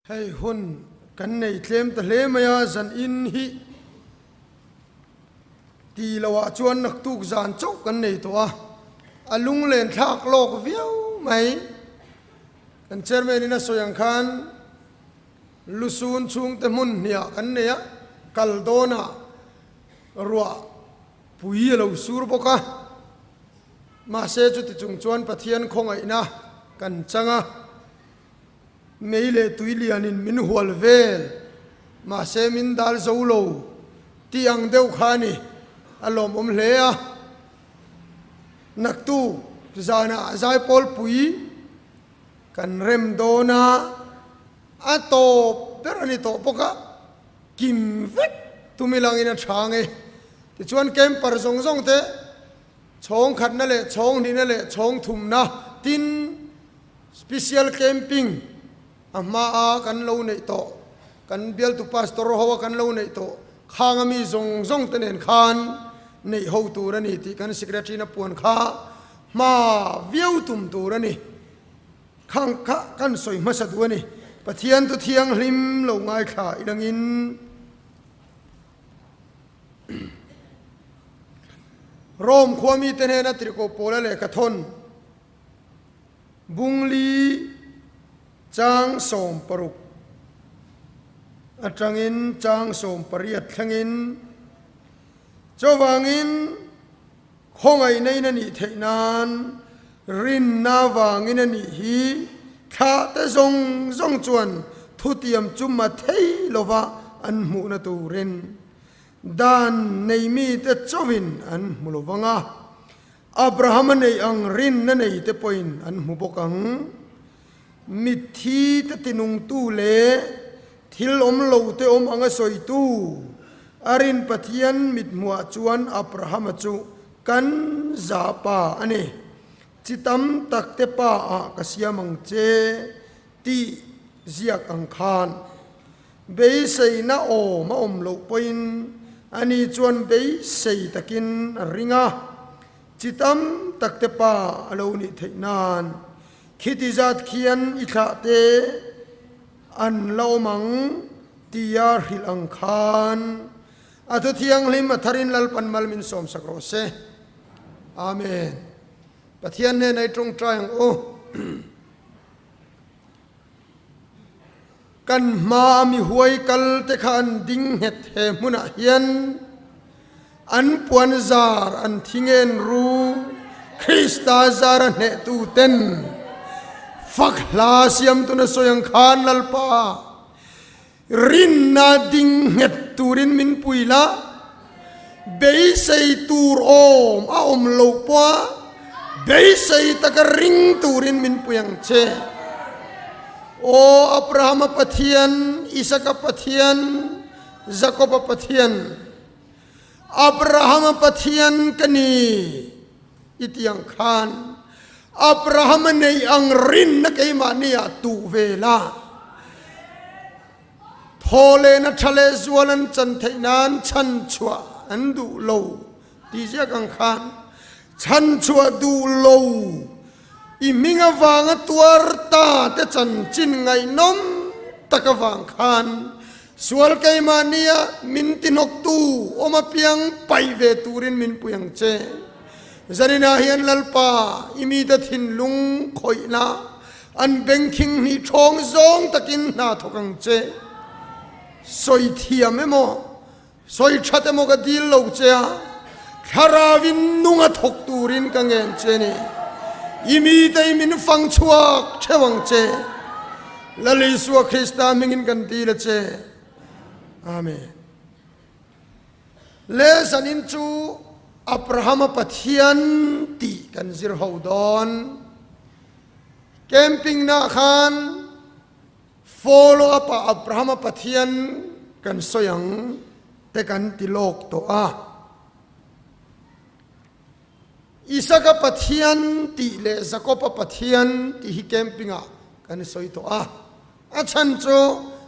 Hei hun kan nei tlem ta hle mai a, zan in hi ti lo ah chuan naktuk zan chauh kan nei tawh a, a lunglen thlak lawk viau mai. Kan chairman in a sawi ang khan lusun chhungte hmun hniah kan nei a, kal dawnah ruah pui a lo sur bawk a, mahse chuti chung chuan Pathian khawngaihna kan chang a. Mei leh tui lianin min hual vel, mahse min dal zo lo tih ang deuh kha a ni. A lawmawm hle a. Naktu zanah zaipawl pui kan rem dawn a, a tawp ber a ni tawh bawk a, kim vek tumi langin a tha ang e. Tichuan camper zawng zawng te chhawng khatna leh chhawng hnihna leh chhawng thumna tin, Special camping a hma a kan lo neih tawh, kan bialtu pastor ho a kan lo neih tawh khang a mi zawng zawng te nen khan neih ho tur a ni tih kan secretary na puan kha hma viau tum tur a ni. Khang kha kan sawi hmasa duh a ni. Pathian tu thianghlim lo ngaithla ilangin. Rome khua mite hnena tirhkoh pawla lehkha thawn. Bungli chang 60 atangin chang 18 thlengin chuvangin khawngaihna in a nih theih nan rinna vangin a nih hi thlah te zawng zawng chuan thutiam chu ma thei lova an hmuhna turin dan nei mite chauhin an hmu lovang a. Abraham-a neih ang rinna nei te pawhin an hmu bawk ang. Mitthi te tinungtu leh thil awm lo te awm anga sawitu a rin Pathian mithmuah chuan Abraham-a chu kan za pa a ni. Chi tam tak te pa ah ka siam ang che tih ziak ang khan Beiseina awm a awm loh pawhin ani chuan beisei takin a ring a, chi tam tak te pa a lo nih theih nan khiti zat khian i thlah te an la awm ang tia hrilh ang khan a thu thianghlim a tharin Lalpan mal min sawmsak rawh se. Amen. Pathian hnenah i tawngtai ang u. Kan hmaa mi huai kal te kha an ding nghet he hmunah hian an puan zar an thi ngen ru, Krista zar a hnehtu ten fak hla siamtuna sawi ang khan Lalpa rinna ding nghet turin min pui la, beisei tur awm a awm lo pawh a beisei taka ring turin min pui ang che. Aw Abrahama Pathian, Isaka Pathian, Jakoba Pathian, Abrahama Pathian ka ni i ti ang khan Abrahama nei ang rinna keimahni ah tuh ve la. Thaw leh na tha leh zual an chan theih nan chhan chhuah an duh lo ti ziak ang khan chhan chhuah duh lo i hming avanga tuar ta te chanchin ngaihnawm tak avang khan sual keimahnia min tinawktu awm apiang paih ve turin min pui ang che. Zaninah hian Lalpa i mite thinlung khawihna an bengkhing hnih ṭhawng zawng takin hna thawk ang che. Sawi thiam emaw, sawi ṭhat emaw ka dil lo che a, thlarauin nung a thawk turin ka ngen che ni. I mite i min fang chhuak ṭheuh ang che. Lal Isua Krista hmingin kan dil a che. Amen. Le zanin chu Abrahama Pathian tih kan zir ho dawn. Camping nah khan follow up ah Abrahama Pathian kan sawi ang te kan ti lawk tawh a. Isaka Pathian tih leh Jakoba Pathian tih hi camping ah kan sawi tawh a. A chhan chu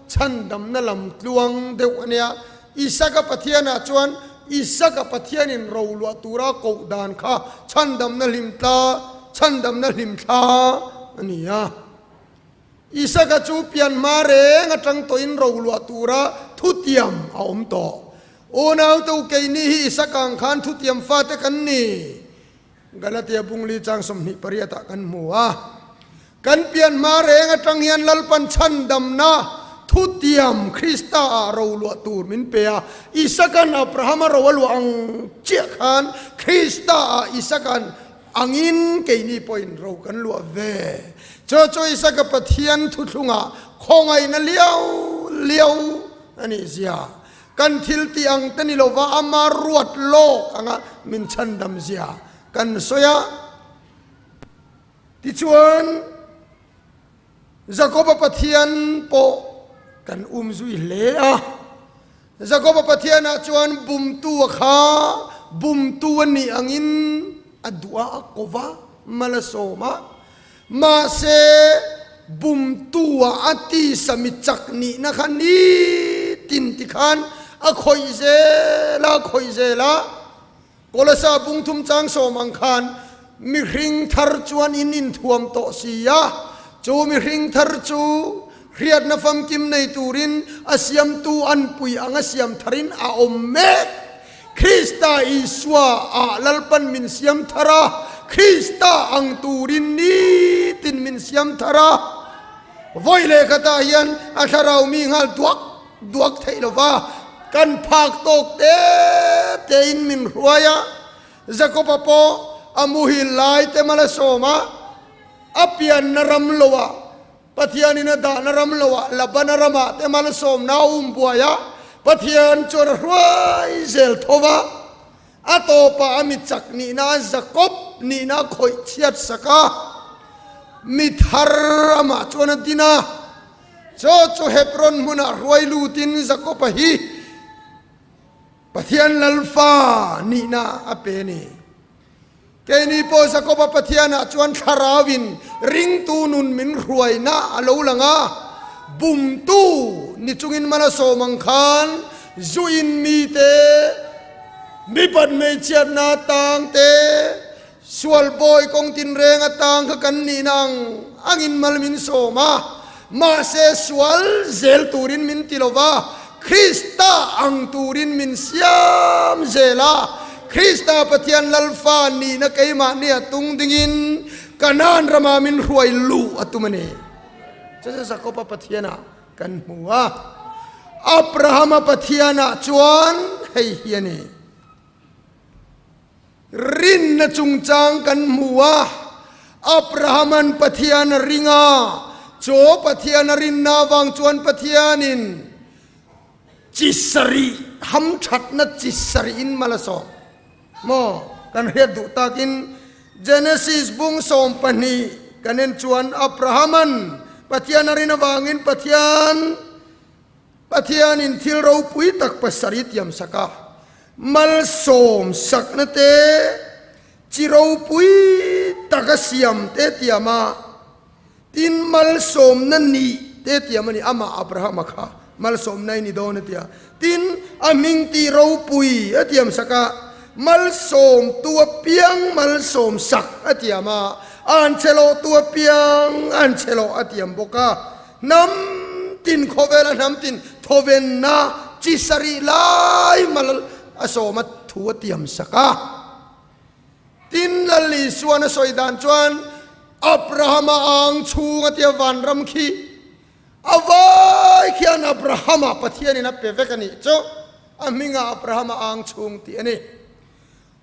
chhandamna lam tluang deuh a nia. Isaka Pathianah chuan Isaka Pathianin roluah tura koh dan kha chhandamna hlimtla, chhandamna hlimthla a ni a. Isaka chu pian hma reng atang tawhin roluah tura thutiam a awm tawh. Unaute u keini hi Isaka ang khan thutiam fate kan ni. Galatia bungli chang 28 ah kan hmu a. Kan pian hma reng atang hian Lalpan chhandamna thutiam Krista ah roluah tur min pe a. Isaka'n Abrahama ro a luah ang chiah khan Krista ah Isaka'n angin keini pawhin ro kan luah ve. Chu chu Isaka Pathian thuthlungah khawngaihna liau liau a nih zia. Kan thil tih ang te ni lova ama ruat lawk anga min chhandam zia kan sawi a. Tichuan, Jakoba Pathian pawh kan um zui hle a. Jakoba Pathianah chuan bumtu a kha bumtu a nih angin a duh a, a ko va, mal a sawm a. Mahse, bumtu ah a tisa mi chak nihna kha nitin tikhan a khawih zel a, a khawih zel a. Kolosa bungthum chang sawm ang khan mihring thar chuan in inthuam tawh si a, chu mihring thar chu hriatna famkim nei turin a siamtu anpui anga siam tharin a awm mek. Krista Isua ah Lalpan min siam thar a, Krista ang turin nitin min siam thar a. Vawi leh khatah hian a thlarau mi nghal duak duak theih lova kan phak tawk te tein min hruai a, Jakoba pawh a muhil lai te mal a sawm a, a pianna ram loah Pathianin a dahna ram loah Labana ramah te mal sawmna a um buai a, Pathian chuan a hruai zel tho va, a tawpah a mi chak nihna Jakob nihna a khawih chhiat sak a, mi thar amah chuan a din a. Chaw chu Hebron hmunah hruai lutin Jakob-a hi Pathian Lalfa nihna a pe a ni. Keini pawh Jakob-a Pathianah chuan thlarauin ringtu nun min hruaina a lo lang a, bumtu ni chungin mal a sawm ang khan zuin mite, mipat hmeichhiatna tang te, Sual bawi kawng tinreng atang kha kan nihna ang angin mal min sawm a, mahse sual zel turin min ti lo va, Krista ang turin min siam zel a. Krista Pathian Lalfa nihna keimahnia tung dingin Kanaan rama min hruai luh a tum a ni. Chu chu Jakoba Pathianah kan hmu a, Abrahama Pathianah chuan hei hi a ni. Rinna chungchang kan hmu a, Abrahaman Pathian a ring a, chu Pathian a rinna avang chuan Pathianin chi sarih hamthatna chi sarihin mal a sawm. Maw? Kan hriat duh takin Genesis bung 12 kan en chuan Abrahaman Pathian a rin avangin Pathian Pathianin thil ropui tak pasarih tiam sak a, malsawm sakna te, chi ropui taka siam te tiam a, tin malsawmna nih te tiam a ni, amah Abrahama kha malsawmna i ni dawn a ti a, tin a hming tih ropui a tiam sak a, malsawmtu apiang malsawm sak a tiam a, anchhe lawhtu apiang anchhe lawh a tiam bawk a. Hnam tin khawvela hnam tin thawvenna chi sarih lai mal a sawm a thu a tiam sak a. Tin Lal Isuan a sawi dan chuan Abrahama ang chhung a tia vanram khi a vai khian Abrahama Pathianin a pe vek a nih chu a hmingah Abrahama ang chhung tih a ni.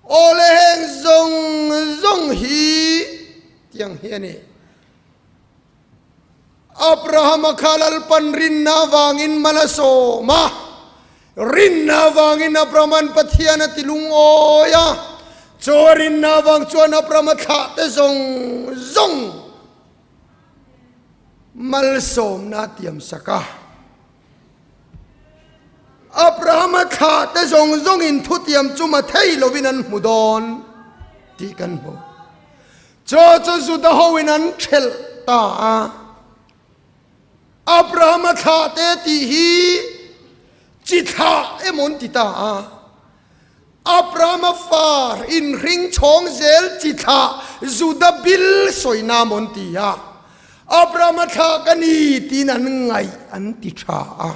Awle heng zawng zawng hi tiang hi a ni. Abrahama kha Lalpan rinna avangin mal a sawm a, rinna avangin Abrahama'n Pathian a ti lungawi a, chu a rinna avang chuan Abrahama thlahte zawng zawng malsawmna a tiam sak a. Abrahama thlahte zawng zawngin thutiam chu ma thei lovin an hmu dawn tih kan hmu. Chaw chu Juda hoin an ṭhelh ta a. Abrahama thlahte tih hi chi thlah emaw an ti ta a. Abrahama fa inhring chhawng zel chi thlah Juda bil sawi na maw an ti a. Abrahama thlah ka ni tiin an ngaih an ti tha a.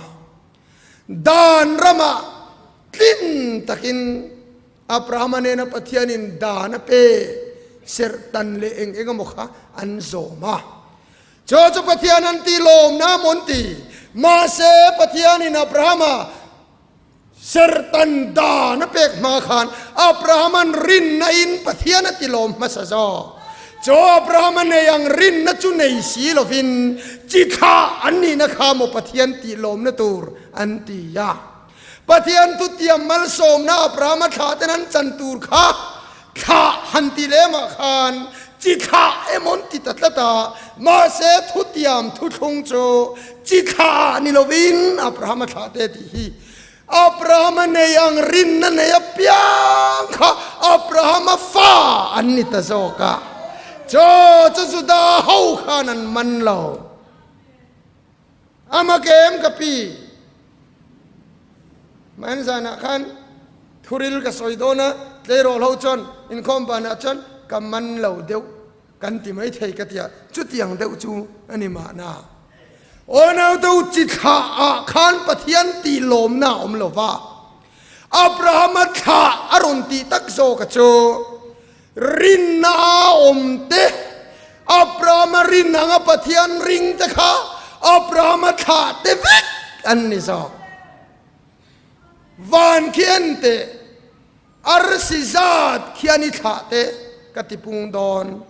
Dan ramah tlin takin Abrahama nena Pathianin dan a pe serh tan leh eng eng emaw kha an zawm a. Chu chu Pathian an tih lawmna maw an ti. Mahse Pathianin Abrahama Serhtan dan a pek hma khan Abraham-a'n rinna in Pathian a ti lawm hmasa zawk. Chu Abraham-a nei ang rinna chu nei si lovin chi thlah an nihna kha maw Pathian tih lawmna tur an ti a. Pathian thutiam malsawmna Abraham-a thlah ten an chan tur kha thlah han ti lemah khan chi thlah emaw an ti ta tlat a, mahse thutiam thuthlung chu chi thlah ah ni lovin Abraham-a thlah te tih hi Abraham-a nei ang rinna nei apiang kha Abraham-a fa an ni ta zawk a, chaw chu Juda ho khan an man lo. Ama kem ka pi. Hman zanah khan thuril ka sawi dawn a, tleirawl ho chuan inkhawm banah chuan ka man lo deuh kan ti mai thei ka ti a, chutiang deuh chu a ni mahna. Aw naute u chi thlah ah khan Pathian tih lawmna a awm lo va, Abrahama thlah a rawn tih tak zawk a chu Rinna a awm te, Abrahama rin anga Pathian ring te kha Abrahama thlah te vek an ni zawk. Van khi en teh, arsi zat khian i thlah te ka ti pung dawn,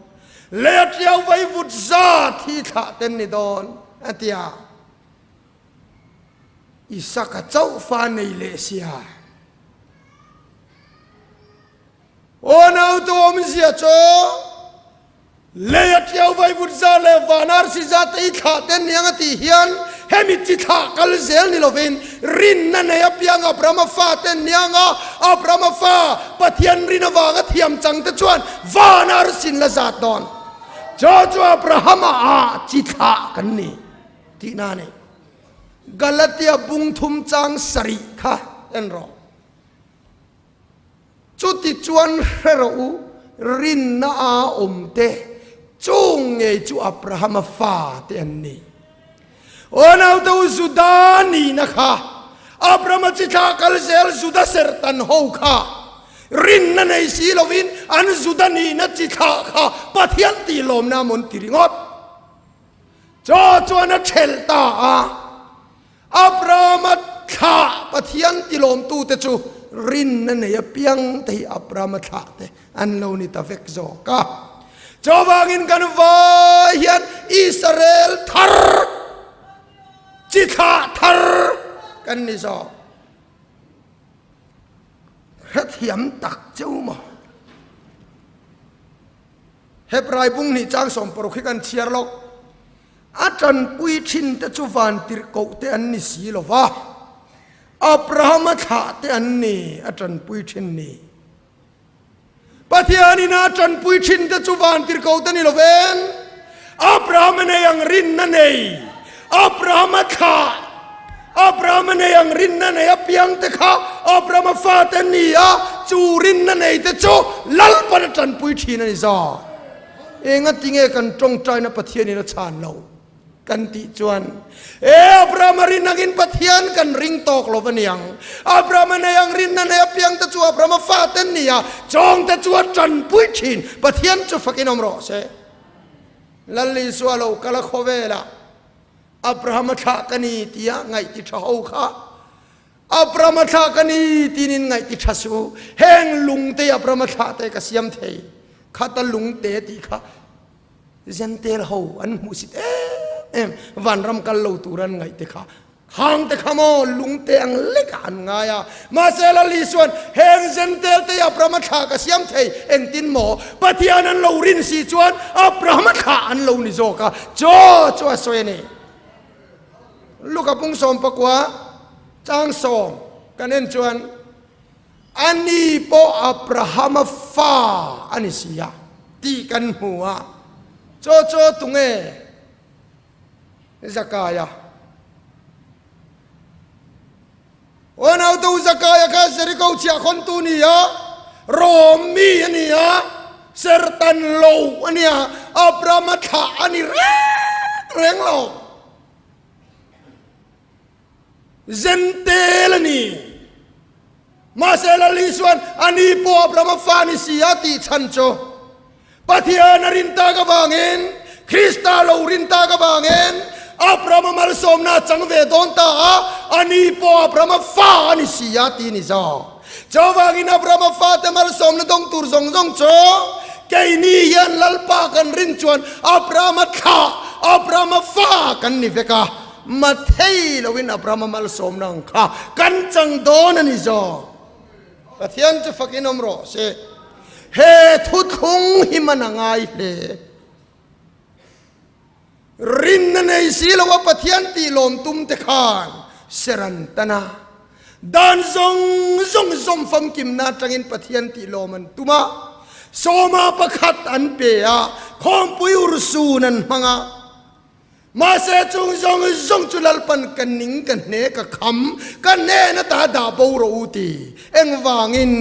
lei tiau vaivut zat hi i thlah ten ni dawn, a ti a. Isaka chauh fa nei leh sia. Aw naute awmzia chu lei a tiau vaivut za leh van arsi za te i thlah ten niang a tih hian hemi chi thlah kal zel ni lovin rinna nei apiang Abrahama fa ten niang a, Abrahama fa Pathian rin avanga thiam chang te chuan van arsin la zat dawn. Chu chu Abrahama ah chi thlah kan ni tihna a ni. Galatia bung thum chang sarih kha en rawh. Chuti chuan hre rawh u, rinna a awm te chung ngei chu Abrahama fa te an ni. Aw naute u, Juda nihna kha Abrahama chi thla kal zel Juda serhtan ho kha rinna nei si lovin an Juda nihna chi thla kha Pathian tih lawmna mawn ti ringawt. Chaw chuan a thelh ta a. Abrahama thlah Pathian tilawmtute chu rinna nei apiang te hi Abrahama thlah te an lo ni ta vek zawk a. Chuvangin kan vai hian Israel thar, chi thlah thar kan ni zawk. Hrethiam tak cheu maw? Hebrai bung hnih chang 16 hi kan chhiar lawk. A tanpui thin te chu vantirhkoh te an ni si lo va, Abrahama thlah te an ni a tanpui thin ni. Pathianin a tanpui thin te chu vantirhkoh te ni lo veng, Abrahama nei ang rinna nei, Abrahama thlah, Abrahama nei ang rinna nei apiang te kha Abrahama fate an ni a, chu rinna nei te chu Lalpan a tanpui thin a ni zawk. Engati nge kan tawngtaina Pathianin a chhan lo kan tih chuan, E Abrahama rin angin Pathian kan ring tawk lo va niang. Abrahama nei ang rinna nei apiang te chu Abrahama fate an ni a, chawng te chu a tanpui thin. Pathian chu fakin awm rawh se. Lal Isua lo kal a khawvelah Abrahama thlah ka ni tia ngaih ti tha ho kha Abrahama thlah ka ni tiin in ngaih ti tha su. Heng lungte Abrahama thlah te ka siam thei. Khata lungte tih kha Gentile ho an hmuh sit em em vanram kal lo tur an ngaih te kha hang te kha maw lungte ang lekah an ngai a. Mahse Lal Isuan heng Gentile te Abrahama thlah ka siam thei engtin maw Pathian an lo rin si chuan Abrahama thlah an lo ni zawk a chaw chu a sawi a ni. Luka pung 19 chang 10 kan en chuan Ani pawh Abrahama fa a ni si a tih kan hmu a, chaw chaw tunge Zakaia? Aw naute u Zakaia kha Jeriko chhiahkhawntu ni a, Rom mi a ni a, serhtan lo a ni a, Abrahama thlah a ni reng. reng lo. Zentel a ni. Mahse Lal Isuan a ni pawh Abrahama fa ni si a tih chhan chu Pathian a rin tak avangin, Krista lo rin tak avangin Abrahama malsawmna a chang ve dawn ta a, a ni pawh Abrahama fa a ni si a ti ni zawk. Chuvangin Abrahama fate malsawmna dawng tur zawng zawng chu keini hian Lalpa kan rin chuan Abrahama thlah, Abrahama fa kan ni vek a. Mathei loin Abrahama malsawmna ang kha kan chang dawn a ni zawk. Pathian chu fakin awm rawh se. He thuthlung hi man a ngai hle. Rinna nei si lo a Pathian tih lawm tum te khan ser an tan a. Dan zawng zawng zawm famkimna atangin Pathian tih lawm an tum a. Sawma pakhat an pe a, khawmpui ursun an hmang a. Mahse chung zawng zawng chu Lalpan ka ning ka hne ka kham ka hnen ata dah bo rawh u ti. Engvangin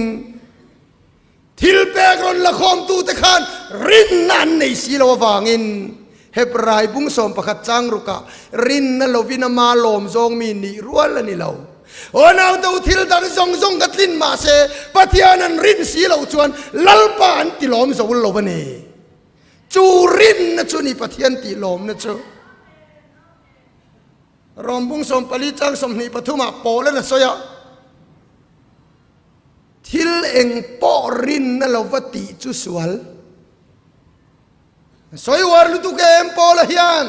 thil pek rawn la khawmtute khan rinna an nei si lo avangin Hebrai bung 11 chang rukah rinna lovin ama lawm zawng mi nih rual a ni lo. Aw naute u thil dang zawng zawng ka tlin mahse Pathian an rin si loh chuan Lalpa an ti lawm zo lo a ni. Chu rinna chu ni Pathian tih lawmna chu. Rom bung 14 chang 23 ah Paul an a sawi a, Thil eng pawh rinna lova tih chu sual. Sawi uar lutuk em Paul a hian.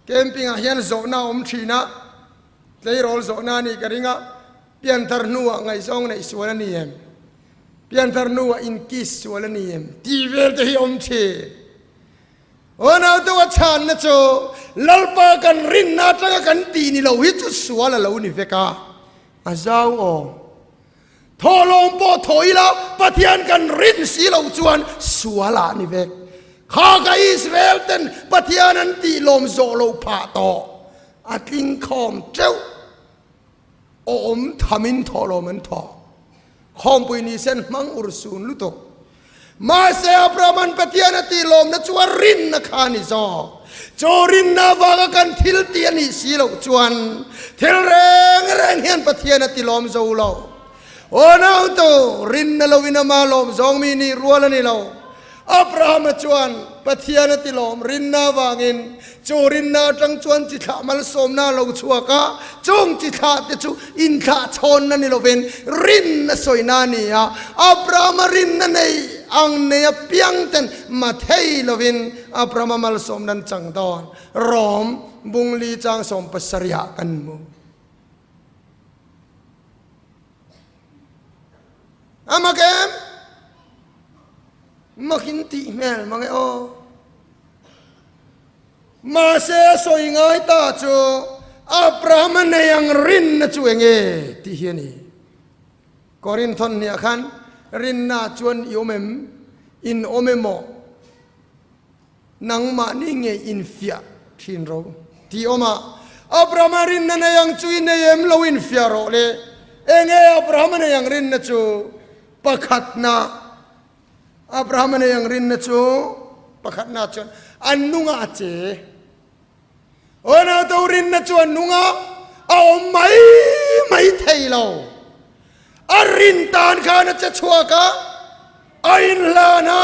Camping ah hian zawhna a awm thin a, tleirawl zawhna a nih ka ring a, pianthar hnuah ngaihzawng neih sual a ni em? Pianthar hnuah inkiss sual a ni em? Tih vel te hi awm thin. Aw naute a chhanna chu Lalpa kan rinna atanga kan tih ni lo hi chu sual a lo ni vek a, a zau awm. Thawhlawm pawh thaw ila Pathian kan rin si lo chuan sual ah ni vek. Kha ka Israel ten Pathian an tih lawm zawh lo phah tawh. A tling khawm teuh. Awm thamin thawhlawm an thaw. Khawmpui ni sen hmang ur sun lutuk. Mahse Abraham-a'n Pathian a tih lawmna chu a rinna kha a ni zawk. Chu rinna avanga kan thil tih a nih si loh chuan thil reng reng hian Pathian a ti lawm zo lo. Aw nautu, rinna loin ama lawm zawng mi nih rual a ni lo. Abrahama chuan Pathian a ti lawm rinna avangin chu rinna atang chuan chi thlah malsawmna a lo chhuak a, chung chi thlah te chu inthlah chhawnna ni lovin rinna sawina a ni a. Abrahama rinna nei ang nei apiang ten mathei lovin Abrahama malsawmna an chang dawn. Rom bungli chang 70 ah kan hmu. A mak em? Makin tih hmel mang e aw. Mahse a sawi ngai ta chu Abraham a nei ang rinna chu eng e tih hi a ni. Korinthon hniah khan rinna chuan i awm em? In awm emaw? Nangmahni nge infiah thin ro tih awm a, Abrahama rinna nei ang chu i nei em lo infiah rawh le. Enge Abrahama nei ang rinna chu? Pakhatna, Abrahama nei ang rinna chu pakhatna chuan an nunga a che. Aw nauto rinna chu an nunga a awm mai mai thei lo. A rin tan khan a che chhuak a, a inhlan a,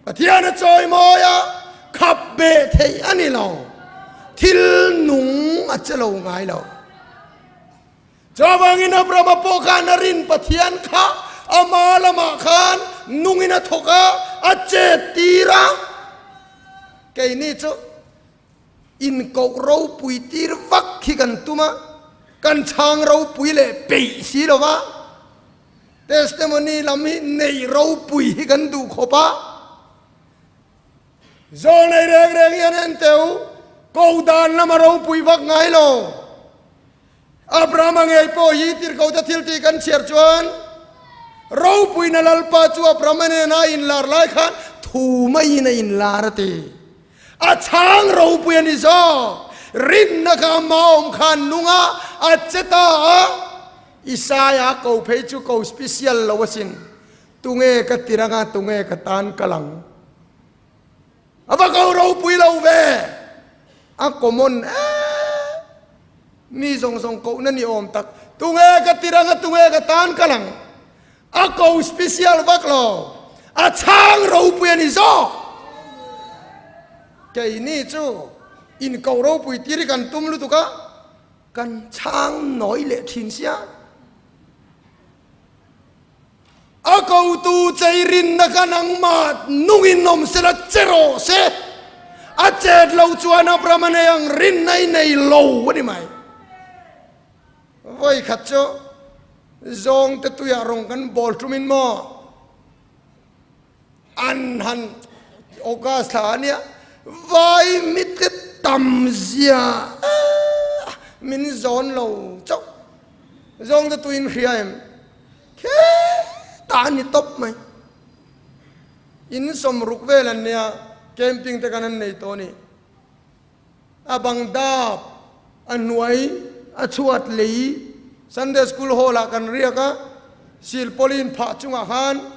Pathian a chawi mawi a, khap beh theih a ni lo. Thil nung a che lo ngai lo. Chuvangin Abrahama pawh khan a rin Pathian kha ama lamah khan nungin a thawk a, a chet tir a. Keini chu inkoh ropui tir vak hi kan tum a, kan chhang ropui leh peih si lo va. Testimony lam hi neih ropui hi kan duh khawp a, zawl nei reng reng hian en teh u, ko dan lama ropui vak ngai lo. Abrahama ngei pawh hi tirhkohte thil tih kan chhiar chuan ropuina Lalpa chu Abrahama nena a inlar lai khan thu maiin a inlar a ti. A chhang ropui a ni zawk. Rinna kha ama awm khan nung a, a che ta a. Isaia ko phei chu ko special lo asin. Tunge ka tiranga tunge ka tan kal ang. A va ko ropui lo ve. A common em. Mi zawng zawng kohna ni awm tak. Tunge ka tir anga tunge ka tan kal ang. A ko special vak lo. A chhang ropui a ni zawk. Keini chu in ko ropui tir hi kan tum lutuk a, kan chhang nawi leh thin sia. A kotu chei rinna kha nangmah nungin awm sela che rawh se. A chet lo chuan Abrahama nei ang rinna i nei lo a ni mai. Vawi khat chu zawngte tuiah rawng kan bawl tumin maw an han August thla a nia vai mite tam zia min zawn lo chauh. Zawngte tuiin hria em? Kheta a ni tawp mai. In sawmruk vel an nia, camping te khan an nei tawh a ni. A bang dap, a hnuai, a chhuat lei Sunday School Hall ah kan riak a, silpawlin phah chungah khan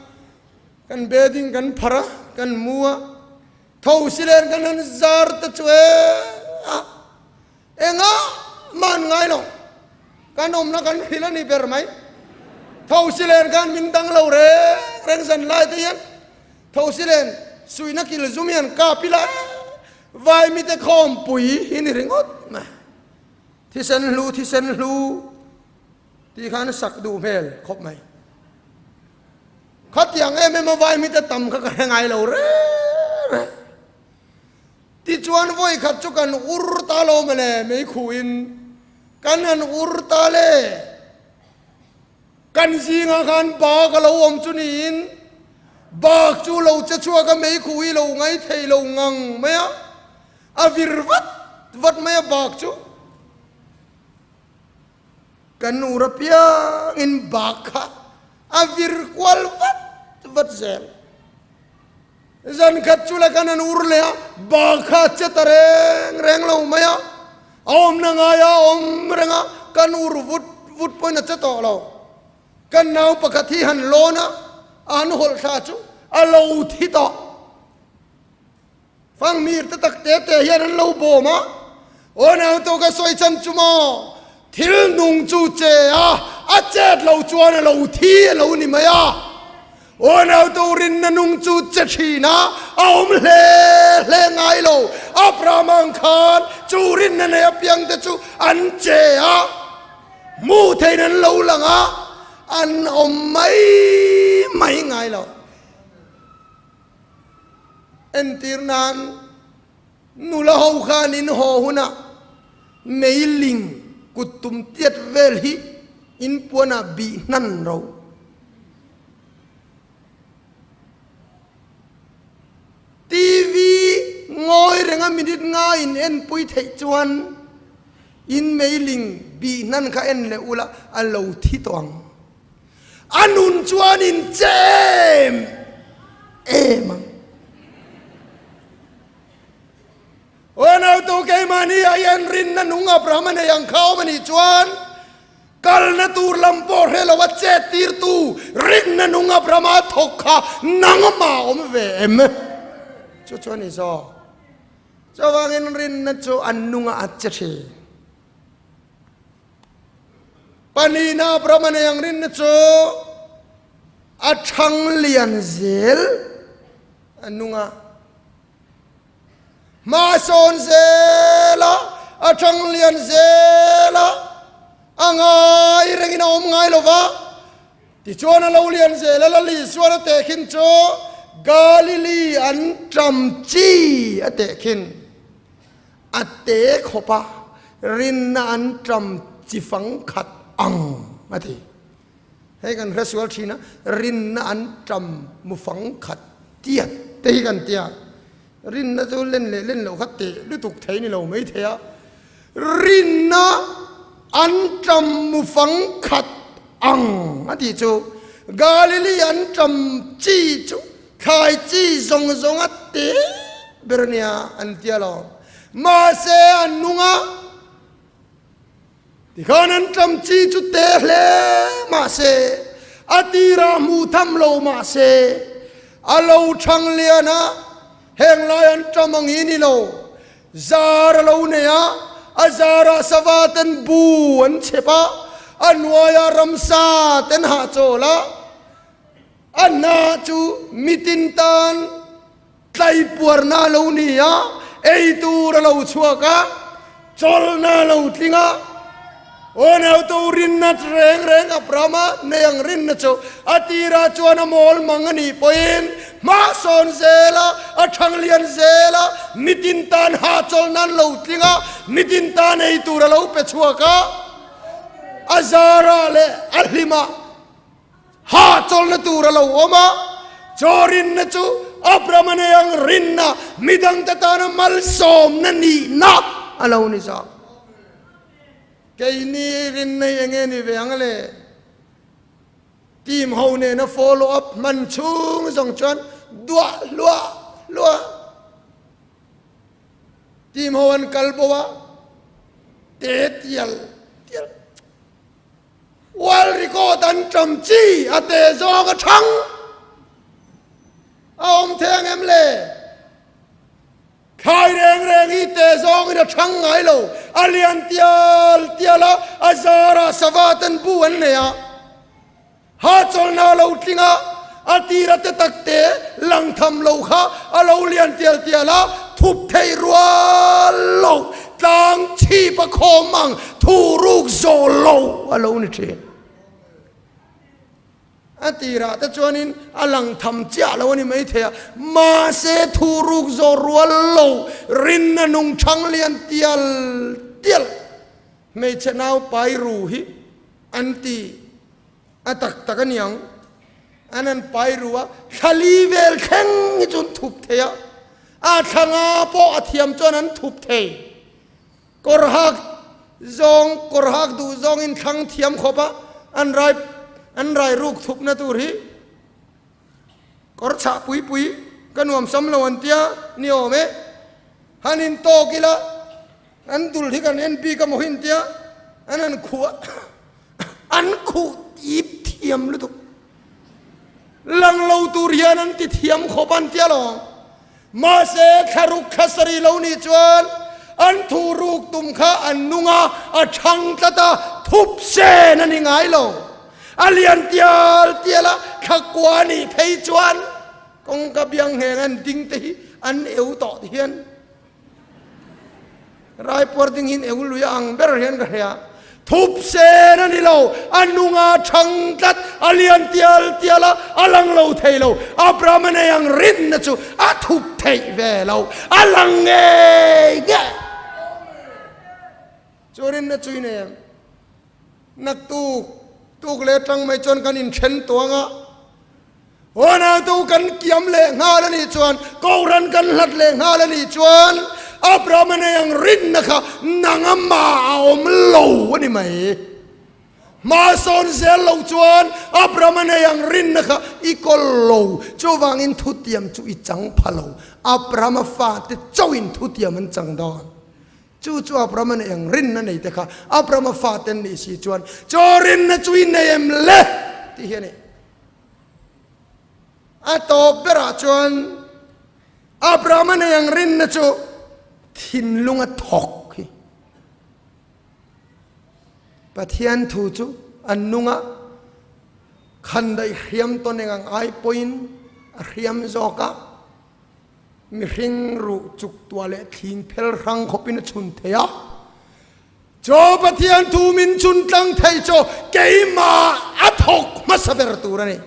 kan bedding kan pharh a, kan mu a, tho silen kan han zar te chu e a. Engah mah an ngai lo. Kan awmna kan hrilh a ni ber mai. Thosilen khan min dang lo reng reng zan lai te hian Thosilen suihna kil zum hian kap ila vai mite khawmpui hi ni ringawt mai. Thisen hlu thisen hlu tih khan sak duh hmel khawp mai. Khatiang em em a vai mite tam kha ka hre ngai lo reng reng. Tichuan vawi khat chu kan ur ta lo mawle meikhuin kan han ur ta le. Kan zingah khan bak a lo awm chu niin bak chu lo che chhuak a meikhu hi lo ngai thei lo ngang mai a, a vir vat vat mai a bak chu. Kan ur apiangin bak kha a vir kual vat vat zel. Zan khat chu la kan an ur leh a, bak kha a che ta reng reng lo mai a, a awmna ngai a awm reng a, kan ur vut vut pawhin a che tawh lo. Kan nau pakhat hi han lawn a, a han hawlh thla chu a lo thi tawh. Fangmir te tak te te hian an lo bawm a, Aw nau to ka sawi chan chu maw, thil nung chu che a, a chet lo chuan a lo thi a lo ni mai a. Aw nau to rinna nung chu che thin a, a awm hle hle ngai lo. Abraham ang khan chu rinna nei apiang te chu an che a, hmuh theihin an lo lang a, an awm mai mai ngai lo. Entir nan nula ho khan in haw hunah meiling kut tum tiat vel hi in puanah bih hnan ro. TV ngawi renga minute nga in enpui theih chuan in meiling bih hnan kha en leh ula a lo thi tawh ang. A nun chuan in che em em ang. Aw nautu keimahni ah hian rinna nung Abraham a nei ang kha awm a nih chuan kalna tur lam pawh hre lo a chet tirtu rinna nung Abraham a thawk kha nangmah awm ve em? Chu chuan i zawk. Chuvangin rinna chu an nungah a che thin. Panina Brahma nei ang rinna chu a thang lian zel a nung a, hma sawn zel a, a thang lian zel a, a ngai rengin a awm ngai lo va. Tichuan a lo lian zel a, Lal Isuan a tehkhin chu Galili an ṭam chi a tehkhin. A te khawp a, rinna an ṭam chi fang khat ang a ti. Hei kan hre sual ṭhin a, rinna an ṭam mu fang khat tiat te hi kan tia. Rinna chu len leh len loh kha teh lutuk thei ni lo mai thei a, rinna an ṭam mu fang khat ang a tih chu Galili an ṭam chi chu Thlai chi zawng zawng a te ber a nia an ti alawm. Mahse an nung a, tikhan an ṭam chi chu te hle mahse a tirah hmuh tham lo mahse a lo ṭhang lian a. Heng lai an ṭam ang hi ni lo. Zar a lo nei a, a zarah sava ten bu an chhep a, a hnuaiah ramsa ten hahchawl a, a hna chu mitin tan tlaipuarna a lo ni a, ei tur a lo chhuak a, chawlhna a lo tling a. Aw nautu rinna reng reng Abrahama nei ang rinna chu a tirah chuan a mawl mang a nih pawhin hma sawn zel a, a thang lian zel a, mitin tan hahchawlhna an lo tling a, mitin tan ei tur a lo pe chhuak a, a zarah leh a hlimah Hahchawlhna tur a lo awm a, chaw rinna chu Abrahama nei ang rinna, midangte tana malsawmna nihna a lo ni zawk. Keini rinna hi enge ni ve ang le? Team ho nena follow up hman chhung zawng chuan duah hluah hluah. Team ho an kal bo a, te tial tial. World record an ṭam chi a te zawng a ṭhang a awm thei ang em le? Thlai reng reng hi te zawngin a ṭhang ngai lo, a lian tial tial a, a zarah sava ten bu an nei a, hahchawlhna a lo tling a, a tira te tak te lang tham lo kha a lo lian tial tial a, thup theih rual lo, tlang chhip a khawm ang thu ruk zawh lo a lo ni thin. A tirah te chuanin a lang tham chiah lo a ni maithei a, mahse thu ruk zawh rual lo rinna nung thang lian tial tial hmeichhe nau pai ru hi an ti. A tak tak a niang. An han pai ru a, thla li vel thleng hi chu an thup thei a, a thla nga pawh a thiam chuan an thup thei. Kawr hak zawng, kawr hak duh zawngin thlang thiam khawp a, an rai an rai ruk thupna tur hi kawr chhah pui pui ka nuam sam lo an tia ni awm e. Han in tawk ila an dul hi kan en bik a maw hi an tia, an han khuh a. An khuh ip thiam lutuk. Lang lo tur hian an ti thiam khawp an tia lo. Mahse thlaruk thla sarih lo nih chuan an thu ruk tum kha an nung a, a thang tlat a, thup sen a ni ngai lo. A lian tial tial a, thla kua nih phei chuan kawngka biang ngheng an ding te hi an eu tawh ti hian Raipuar ding hian eng lui ang ber hian ka hria. Thup sen a ni lo, a nunga thang tlat, a lian tial tial a, a lang lo thei lo. Abrahama nei ang rinna chu a thup theih ve lo, a lang ngei ngei. Chu rinna chu i nei em? Naktuk tuk leh atang mai chuan kan inthen tuang a. Huanautu kan kiam leh nghal a nih chuan, Kohhran kan hlat leh nghal a nih chuan, Abrahama nei ang rinna kha nanga mah a awm lo a ni mai. Hma sawn zel lo chuan Abrahama nei ang rinna kha i kawl lo. Chuvangin thutiam chu i chang pha lo. Abrahama fate chauhin thutiam an chang dawn. Chu chu Abrahama nei ang rinna nei te kha Abrahama fate an nih si chuan, Chaw rinna chu i nei em le? tih hi a ni. A tawp berah chuan Abrahama nei ang rinna chu thinlunga thawk hi. Pathian thu chu an nunga khandaih hriam tawn eng ang ai pawhin a hriam zawk a, mihring ruh chuk tuah leh thling phel hrang khawpin a chhun thei a. Chaw Pathian thu min chhun tlang thei chu keimah a thawk hmasa ber tur a ni.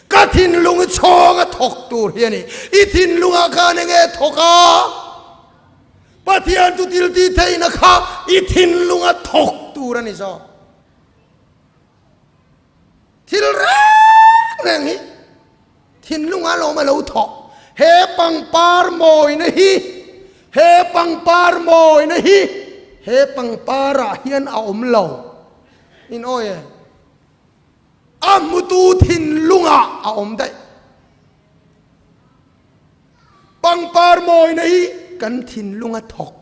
Ka thinlung chhawng a thawk tur hi a ni. I thinlungah khan enge thawk a? Pathian chu thil tih theihna kha i thinlunga thawk tur a ni zawk. Thil reng reng hi thinlungah lawm a lo thawk. He pangpar mawina hi, he pangpar mawina hi, he pangparah hian a awm lo. In awi e. A hmutu thinlungah a awm daih. Pangpar mawina hi kan thinlunga thawk.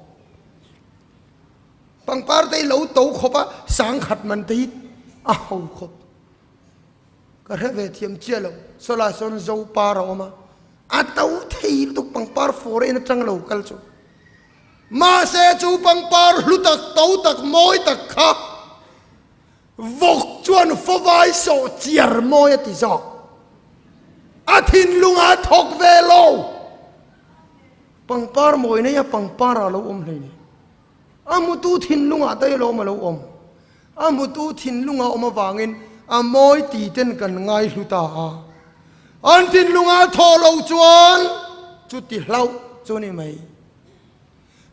Pangpar te hi lo to khawp a, sangkhat man te hi a ho khawp. Ka hre ve thiam chiah lo, sawlai sawn zo par a awm a, a to thei. thei lutuk pangpar foreign atang lo kal chu. Mahse chu pangpar hlu tak to tak mawi tak kha vawk chuan fawvai sawh chiar mawi a ti zawk. A thinlung a thawk ve lo. Pangpar mawi nei a pangpar ah lo awm hlei ni. A hmutu thinlungah daih alawm a lo awm. A hmutu thinlunga awm avangin a mawi ti ten kan ngaihlu ta a. An thinlunga thawh lo chuan chuti hlauh chu ni mai.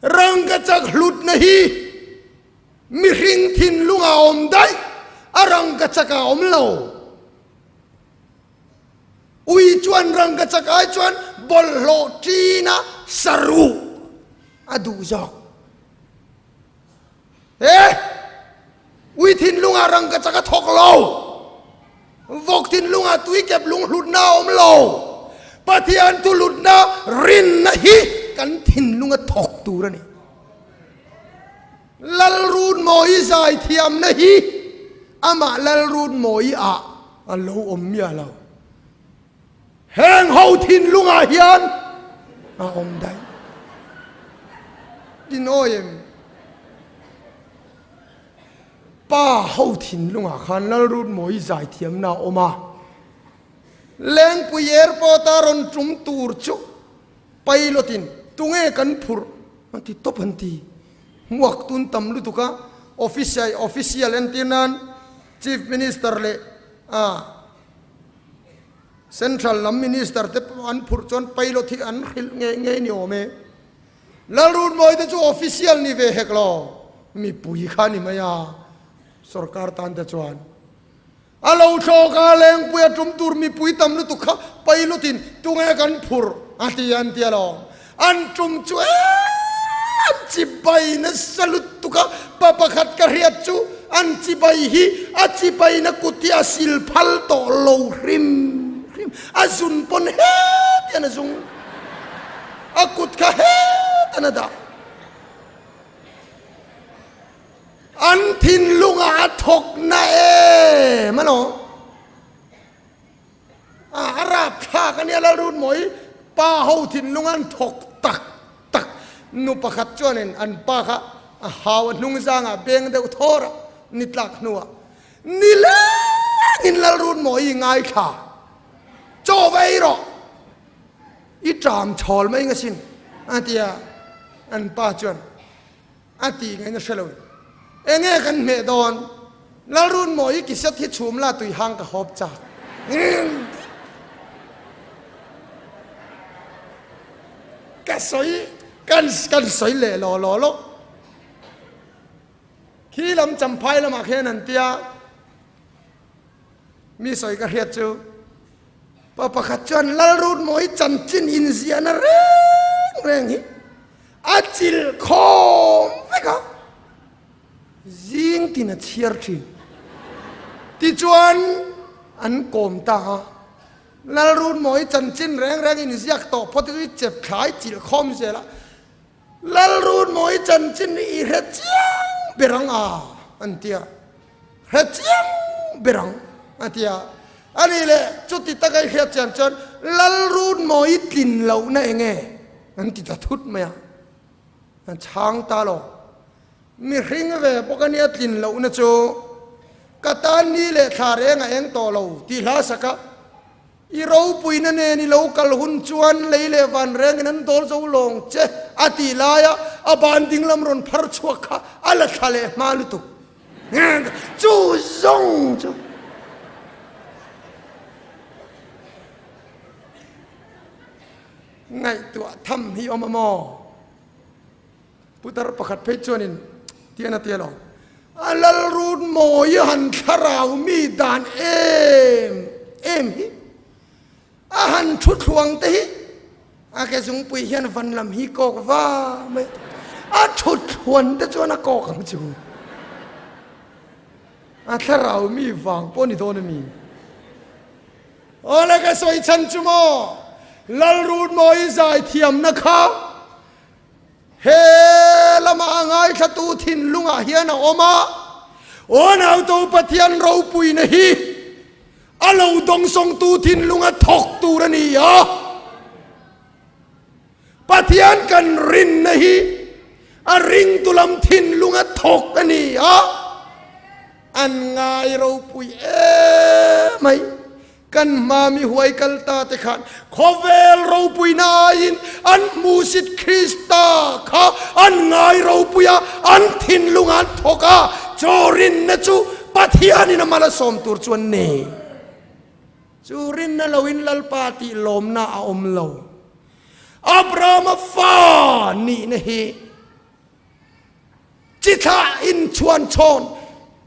Rangkachak hlutna hi mihring thinlunga awm daih a rangkachak ah awm lo. Ui chuan rangkachak ai chuan bawlhhlawh ṭina saruh a duh zawk. He! Ui thinlungah rangkachak a thawk lo. Vawk thinlungah tuikep lunghlutna a awm lo. Pathian thulutna rinna hi kan thinlunga thawk tur a ni. Lalrunmawi zaithiamna hi amah Lalrunmawi ah a lo awm miah lo. Heng ho thinlungah hian a awm daih. Tinawi em? Pa ho thinlungah khan Lalrunmawi zaithiamna a awm a. Lengpui Airport a rawn tum tur chu Pilot in tunge kan phurh an ti tawp an ti. Hmuak tun tam lutuk a, official official entir nan Chief Minister leh ah Central lam Minister te pawh an phurh chuan pilot hi an hrilh ngei ngei ni awm e. Lalrunmawi te chu official ni ve hek lo, mipui kha ni mai a, sorkar tan te chuan. A lo thlawk a, lengpui a tum tur mipui tam lutuk kha pilot in tunge kan phurh a ti an ti alawm. An tum chu an chibai nasa lutuk a, pa pakhat ka hriat chu an chibai hi a chibaina kut hi a sil phal tawh lo hrim hrim, a zun pawn het hian a zung, a kut kha het an a dah. An thinlungah a thawk na em alawm. A rapthlak a nia Lalrunmawi pa ho thinlung an thawk tak tak. Nu pakhat chuanin an pa kha a hau a hnung zangah beng deuh thawr a ni tlak hnuah nilengin Lalrunmawi i ngaithla chaw va ei rawh i ṭam chhawl mai nga sin a ti a an pa chuan A tih ngaihna hre lo in enge kan hmeh dawn? Lalrunmawi i kiset hi chhum la tui hang ka hawp chak. Ka sawi kan kan sawi leh law law lo. Khi lam champhai lamah khian an tia mi sawi ka hriat chu pa pakhat chuan Lalrunmawi chanchin inziahna reng reng hi A chilh khawm vek a, zing tin a chhiar thin. Tichuan an kawm ta a, Lalrunmawi chanchin reng reng in ziak tawh phawt hi chep thlai chilh khawm zel a, Lalrunmawi chanchin i hre chiang ber ang a an ti a, hre chiang ber ang a ti a. A nih leh chuti taka i hriat chian chuan Lalrunmawi tlin lohna eng nge? An ti ta thut mai a, an chhang ta lo. Mihring ve bawk a nia tlin lohna chu ka tan ni leh thla reng a eng tawh lo tih hla sak a, I ropuina nen i lo kal hun chuan lei leh van rengin an dawl zo lawng che a tih laia a ban dinglam rawn phar chhuak kha a la thla leh hma lutuk. Chu zawng chu. Ngaihtuah tham hi awm a maw? Putar pakhat phei chuanin tian a ti alawm. A lalrut mawi han thlarau mi dan em em hi a han thu thluang te hi a ke zungpui hian van lam hi kawk va mai a thu thluan te chuan a kawk ang chu. A thlarau mi vang pawh ni dawn a mi. Awle ka sawi chhan chu maw Lalrutmawi zaithiamna kha he lama a ngaithlatu thinlungah hian a awm a, aw nauto Pathian ropuina hi a lo dawngsawngtu thinlunga thawk tur a ni a. Pathian kan rinna hi a ringtu lam thinlunga thawk a ni a, an ngai ropui em mai. Kan hma mi huai kal ta te khan khawvel ropuina aiin an hmuhsit Krista kha an ngai ropui a, an thinlung an thawk a, chu rinna chu Pathianin a mal a sawm tur chu an nei. Chu rinna loin Lalpa tih lawmna a awm lo. Abrahama fa nihna hi Chi thlah inchhuan chhawn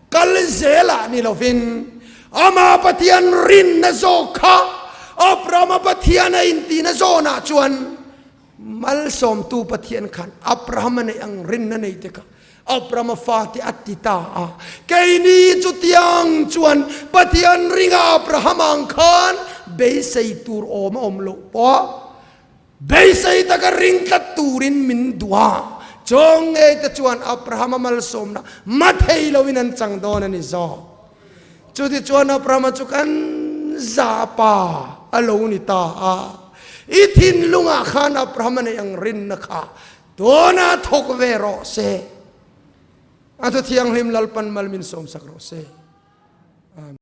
kal zelah ni lovin, Ama Pathian rinna zawk kha Abrahama Pathian a intihna zawnah chuan malsawmtu Pathian khan Abrahama neih ang rinna nei te kha Abrahama fate a ti ta a. Keini chutiang chuan Pathian ringa Abrahama ang khan beisei tur awm a awm loh pawh Beisei taka ring tlat turin min duh a, chawng ngei te chuan Abrahama malsawmna ma thei loin an chang dawn a ni zawk. Chutichuan Abrahama chu kan zahpa a lo ni ta a, I thinlungah khan Abrahama neih ang rinna kha tuna thawk ve rawh se. A thu thianghlim Lalpan mal min sawmsak rawh se. Amen.